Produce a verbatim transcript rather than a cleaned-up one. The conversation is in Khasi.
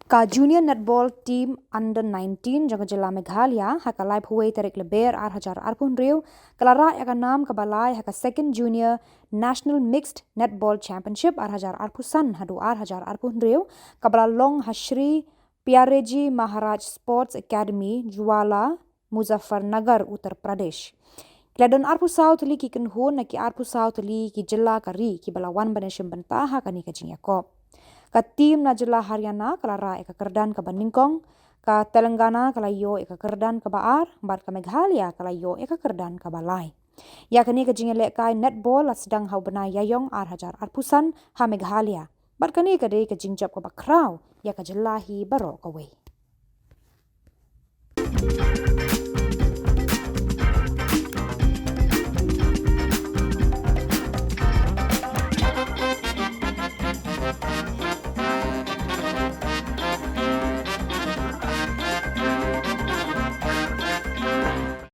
Ka Junior Netball Team Under nineteen jong ka jylla Meghalaya, ha ka laiphew tarik Lber ar hajar arphew hynriew, ka la rah ïa ka nam kaba lai ha ka Second Junior National Mixed Netball Championship ar hajar arphew san haduh ar hajar arphew hynriew, kaba la long ha Shri Pyarejee Maharaj Sports Academy, Jwala, Muzaffarnagar, Uttar Pradesh. Ki la don arphew saw tylli ki kynhun na ki arphew saw tylli ki jylla ka ri kiba la wan ban ïashim bynta ha kane ka jingïakop. Ka team na jylla Haryana ka la rah ïa ka kyrdan kaba nyngkong, ka Telangana ka la ïoh ïa ka kyrdan kaba ar, bad ka Meghalaya ka la ïoh ïa ka kyrdan kaba lai. Ïa kane ka jingïalehkai netball la sdang ha u bnai Ïaïong ar hajar arphew san ha Meghalaya, bad kane ka dei ka jingjop kaba khraw ïa ka jylla hi baroh kawei.